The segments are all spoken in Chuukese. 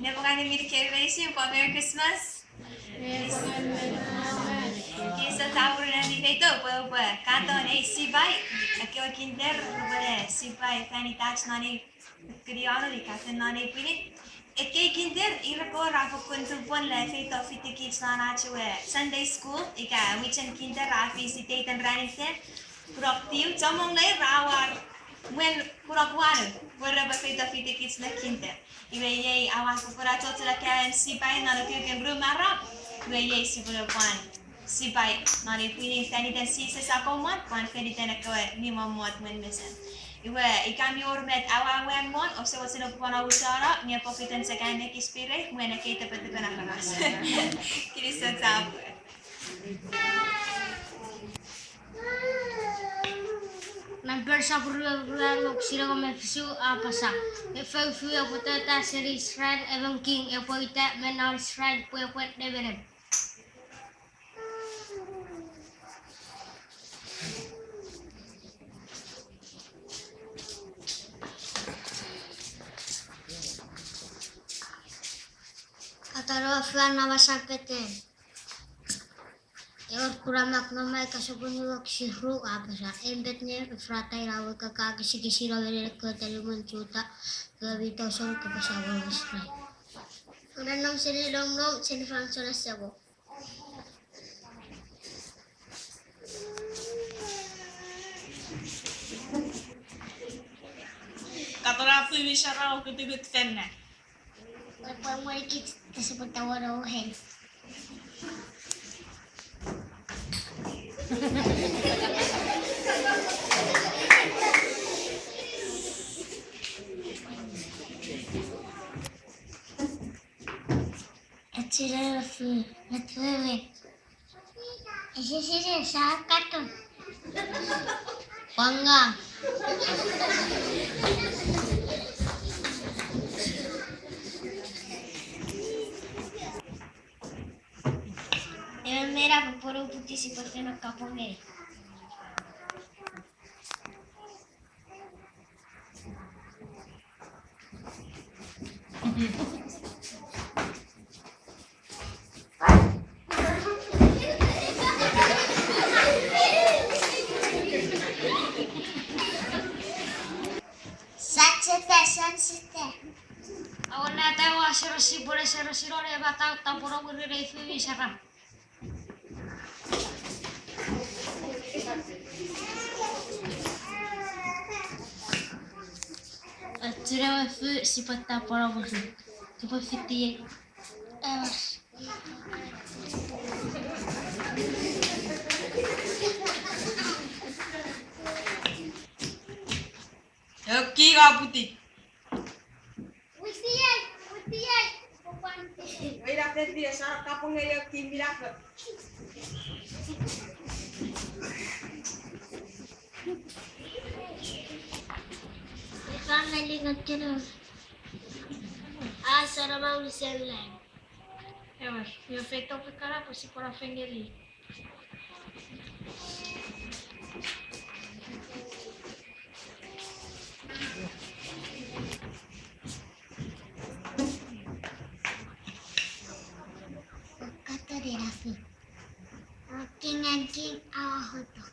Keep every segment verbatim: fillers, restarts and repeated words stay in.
Nepwong ngeni meinisin, pwan Merry Christmas. Kinisou chapur ren ami feito pwe oupwe katon ei sipai, ekkewe kinter repwene sipai fan itach non ei kinianon ika fen non ei pwinin. Ekkei kinter ir ekkewe ra fokkun tupwen le feito fitikich non ach ewe Sunday school ika mwichen kinter a fis iteiten ranin ten. Kunok tiu chommong leir ra war mwen kunok wanu pwe repwe feito fitikich ne kinter. Iwe iei aua sopwun achocho ne kaen sipai non ekiekin ru maram. Iwe iei sipwene pwan sipai non ei pwinin fan iten Jises a komwan pwan fan iten ekkewe mi mommot mwen mesen. Iwe ika mi wor met aua wan won, ouse mochen upwe pwan auchano nge pokiten chok an ekis pire mwen ekkei tepetepen aramas. Kinisou chapur. Namper sopun rue, rue, wokisin engon me fisu a apasa, efouf epwe tota seni Israel, emon king epwe uta me non Israel pwe epwe nemenem. Katano fan amasan Petleem. Ewer, kuna mak non Maika sopun nimu wokisin ru a apasa, en Petleem Efrata ina we kaka kisikisino menen ekkewe talimwen Juta, iwe mi tou seni kopwe Samon Israel. Ren nom seni nom nom seni fansoun asemo. Katona fumi saram okutukut fenna. Epwe mwenikich kesipwe tawano hen. Echire fu, echire. Ese sise sa katon. Pwanga. Emon me na poponu puti sipwe feno kapong ngeni. Sachete, sachete. Aua nata wa serosi pwone serosi non ema ta, tapweno mwirin ei fumi saram. Echire we fu sipwe tapweno mwirin. Sipwe fiti ei. Ewer. Oki kaputi. Witiai, witiai. Ina fefin esa kapong ngeni oki minafo. Ifa me lingan keno. A sarama usen lang. Ewer, mi feito pwe kana pwe sipwe ra fengeni. Kato de rafi. King and king, our hoto.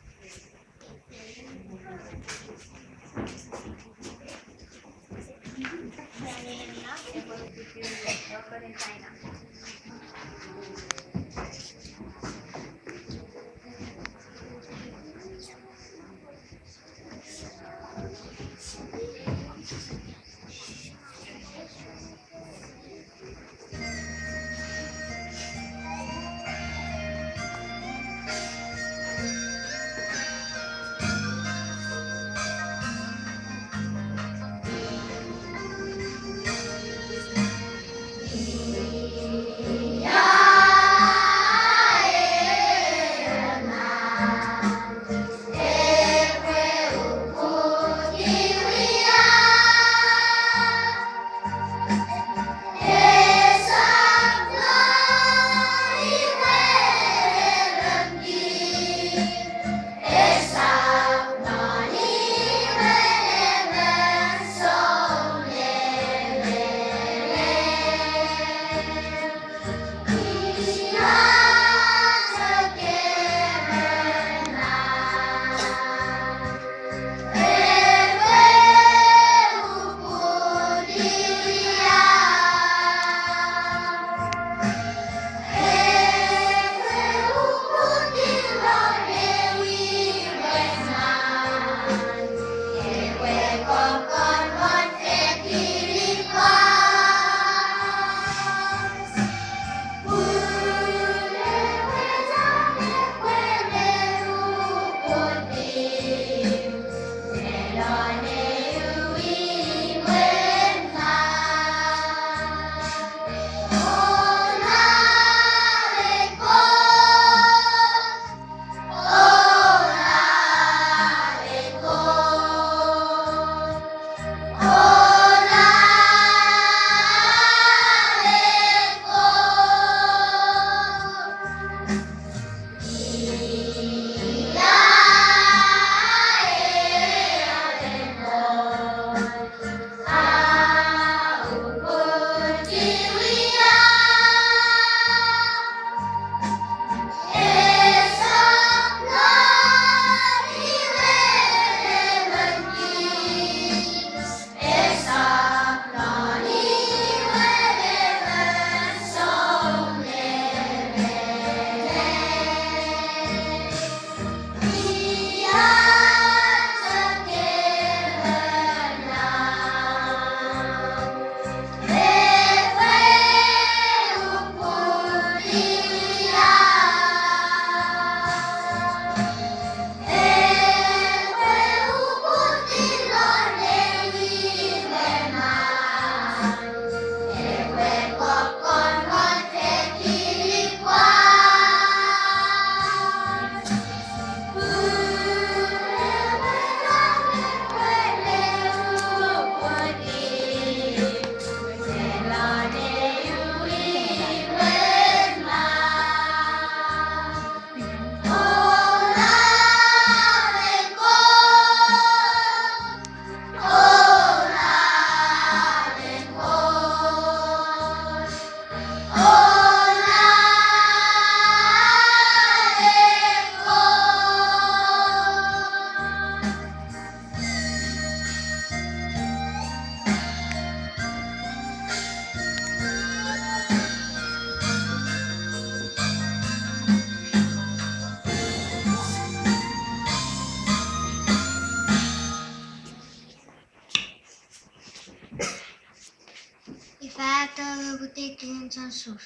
Ato uputiw kingen sensus.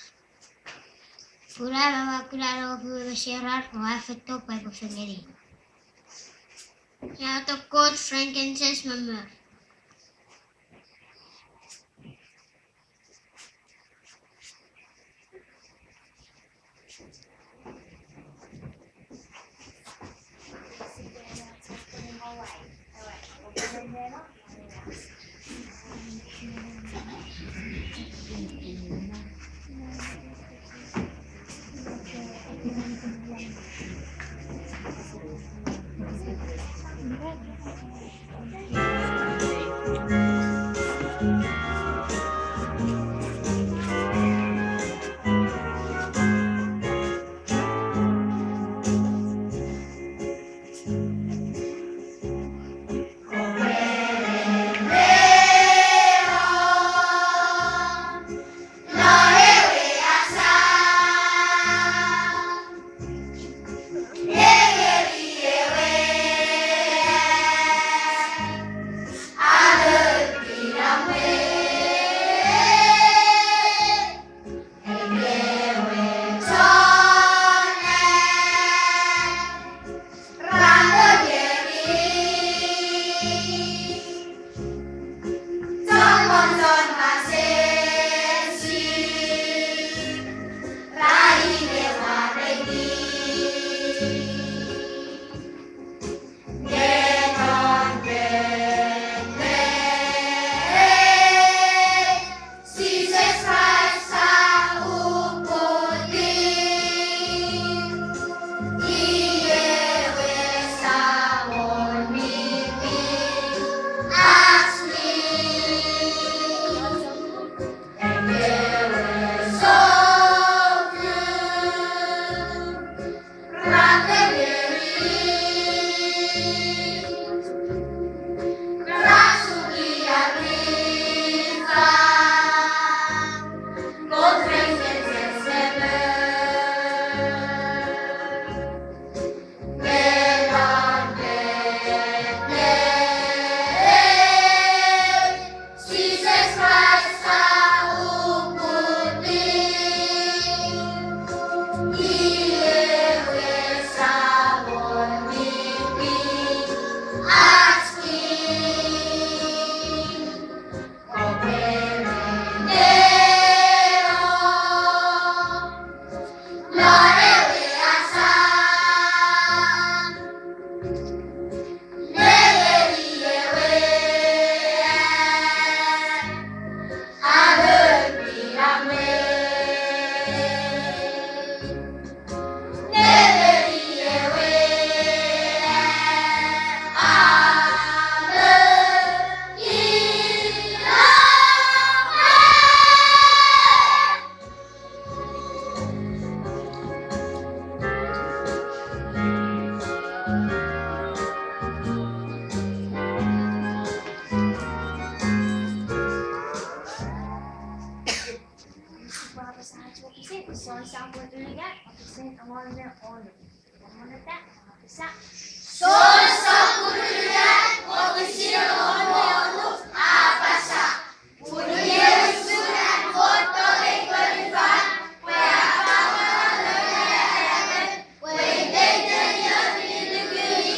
Pun am aua kuna noum we meseran o a feito pwe aipwe fengeni. Ia to kot frankincense me myrrh. Son sopun unungat wokisin engon me wonu a apasa, pun iei usun an Kot tongei fonufan, pwe a pwapwa non netipen, pwe iteiten ion mi nukuni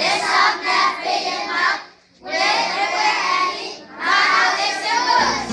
esap naf me ien mak, nge epwe ani manau esemuch.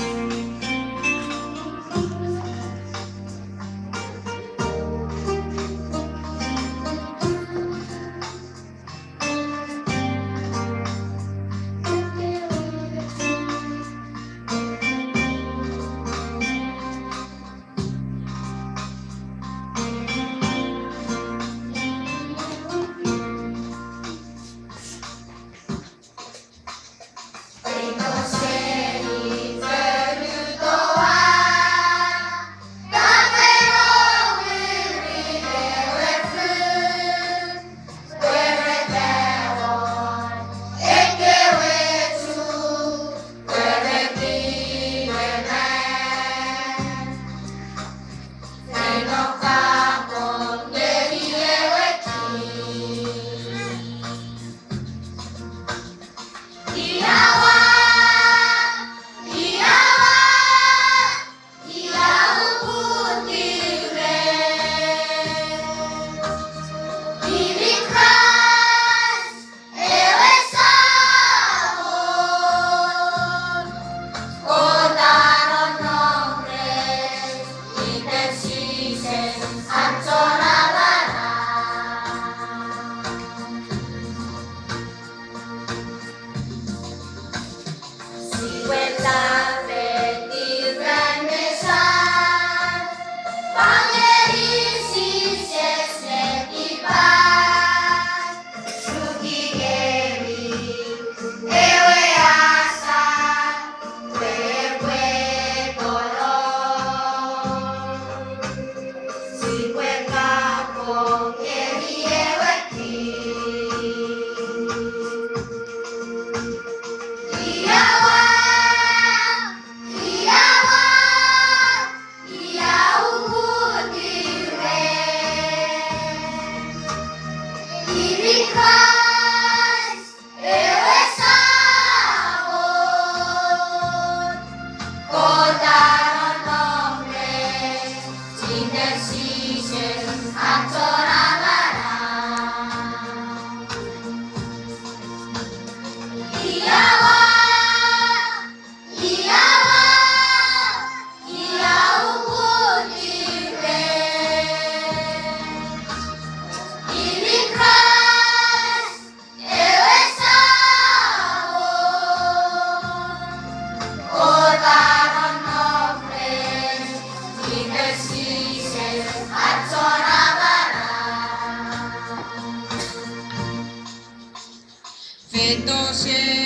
Joseph.